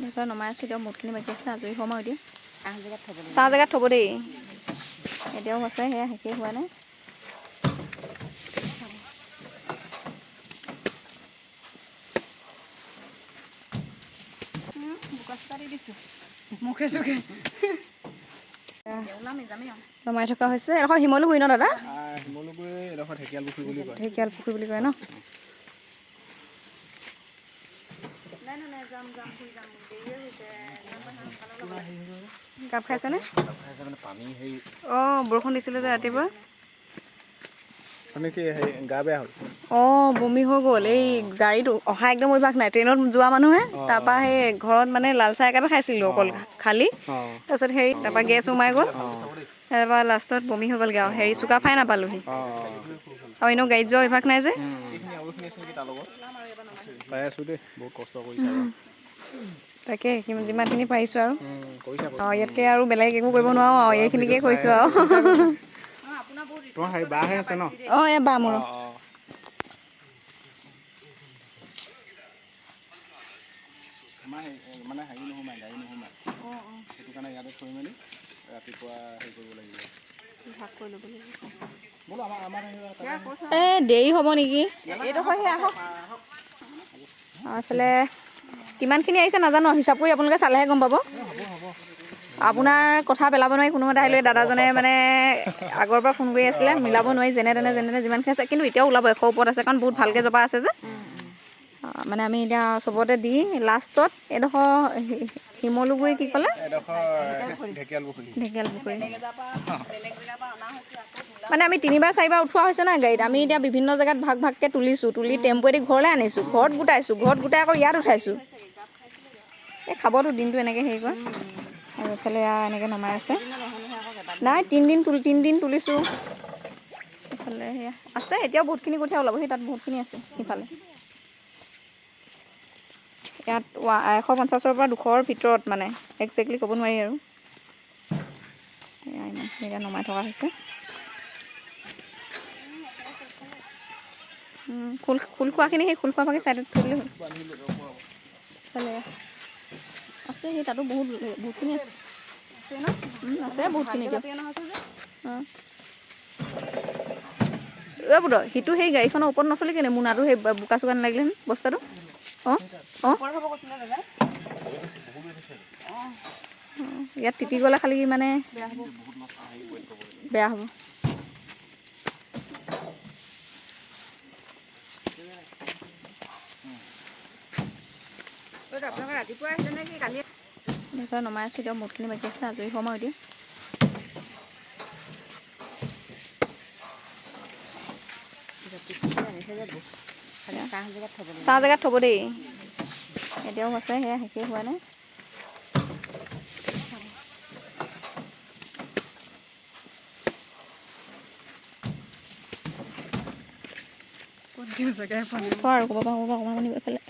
এইফালে নমাই আছোঁ, এতিয়া বহুতখিনি বাকী আছে, আজৰি হ'ম আৰু এতিয়া। চাহ জেগাত থ'ব দেই, এতিয়াও আছে, সেয়া শেষেই হোৱা নাই। মুখে চুখে নমাই থকা হৈছে। এডোখৰ শিমলুগুৰি ন দাদা? শিমলুগুৰি, এডোখৰ ঢেকীয়াল পুখুৰী বুলি কয়। ঢেকীয়াল পুখুৰী বুলি কয় ন? গাপ খাইছেনে? অঁ, বৰষুণ দিছিলে যে ৰাতিপুৱা। মানে কি, গা বেয়া হ'ল? অঁ, বমি হৈ গ'ল। এই গাড়ীত অহা একদম অভ্যাস নাই, ট্ৰেইনত যোৱা মানুহে। তাৰপৰা সেই ঘৰত মানে লাল চাহ একাপে খাইছিলোঁ অকল খালী। তাৰপিছত হেৰি তাৰপৰা গেছ সোমাই গ'ল, তাৰপৰা লাষ্টত বমি হৈ গ'লগৈ আৰু। হেৰি চুকাফাই নাপালোহি। আৰু এনেও গাড়ীত যোৱা অভ্যাস নাই যে। তাকে যিমানখিনি পাৰিছোঁ আৰু। অঁ, ইয়াতকৈ আৰু বেলেগ একো কৰিব নোৱাৰোঁ আৰু, এইখিনিকে কৰিছোঁ আৰু। অঁ, এই বা মোৰ। মানে হেৰি নোসোমায়, গাড়ী নোসোমায়, সেইটো কাৰণে ইয়াতে থৈ মেলি ৰাতিপুৱা হেৰি কৰিব লাগিব। এই দেৰি হ'ব নেকি এইফালে কিমানখিনি আহিছে নাজানো, হিচাপ কৰি আপোনালোকে চালেহে গম পাব। আপোনাৰ কথা পেলাব নোৱাৰি, কোনোমতে আহিলে। দাদাজনে মানে আগৰ পৰা ফোন কৰি আছিলে, মিলাব নোৱাৰি, যেনে তেনে যেনে তেনে যিমানখিনি আছে। কিন্তু এতিয়াও ওলাব, 100 ওপৰত আছে, কাৰণ বহুত ভালকৈ জপা আছে যে। মানে আমি এতিয়া চবতে দি লাষ্টত এইডোখৰ শিমলুগুৰি কি ক'লে, ঢেকীয়াল পুখুৰী। মানে আমি 3 বাৰ 4 বাৰ উঠোৱা হৈছে না গাড়ীত। আমি এতিয়া বিভিন্ন জেগাত ভাগ ভাগকৈ তুলিছোঁ, তুলি টেম্পুৱেদি ঘৰলৈ আনিছোঁ, ঘৰত গোটাইছোঁ, ঘৰত গোটাই আকৌ ইয়াত উঠাইছোঁ। এই খাবতো দিনটো এনেকৈ হেৰি কৰে। আৰু এইফালে এনেকৈ নমাই আছে। নাই, 3 দিন তুলি 3 দিন তুলিছোঁ। এইফালে সেয়া আছে, এতিয়াও বহুতখিনি কঠীয়া ওলাব। সেই তাত বহুতখিনি আছে সিফালে। ইয়াত 150ৰ পৰা 200ৰ ভিতৰত, মানে একজেক্টলি ক'ব নোৱাৰি আৰু। এয়া ইমানখিনি এতিয়া নমাই থকা হৈছে। খোল খোল খোৱাখিনি সেই খোল খোৱা ভাগে ছাইডত থৈ দিলে হ'ল। ইফালে আছে, সেই তাতো বহুত বহুতখিনি আছে। আছে বহুতখিনি এতিয়া। অঁ, পুত সিটো সেই গাড়ীখনৰ ওপৰত নথলি কেনে মোনাটো, সেই বোকা চোকা নালাগিলে বস্তাটো? অঁ অঁ, ইয়াত তিতি গ'লে খালি মানে বেয়া হ'ব। নমাই আছোঁ, এতিয়া বহুতখিনি বাকী আছে, আজৰি হ'ম আৰু এতিয়া। চাহ জেগাত থ'ব দেই, এতিয়াও আছে, সেয়া শেষেই হোৱা নাই। আৰু ক'ব পৰা ক'ব অকণমান এইফালে।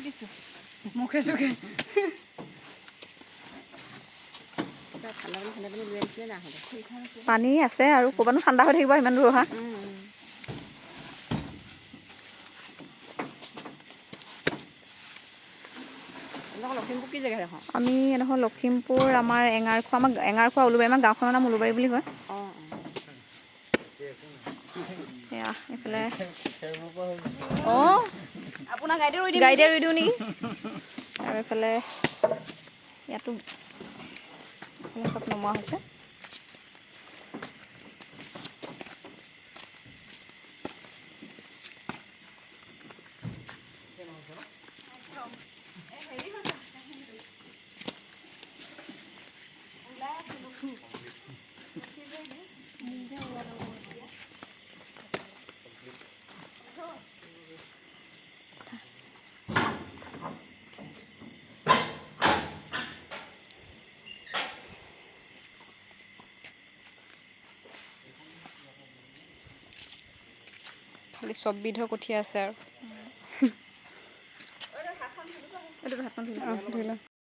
দিছোঁ মুখে চুখে। পানী আছে আৰু ক'ৰবাতনো ঠাণ্ডা হৈ থাকিব ইমান দূৰ অহা। আমি এডোখৰ লখিমপুৰ, আমাৰ এঙাৰখোৱা, আমাৰ এঙাৰখোৱা উলুবাৰী, আমাৰ গাঁওখনৰ নাম উলুবাৰী বুলি কয়। এয়া এইফালে। অঁ, গাড়ীতে ৰৈ দিওঁ নেকি? আৰু এইফালে ইয়াতো চব নমোৱা হৈছে। খালি চব বিধৰ কঠীয়া আছে আৰু। এইটো হাতখন ধুই ধুই লওঁ।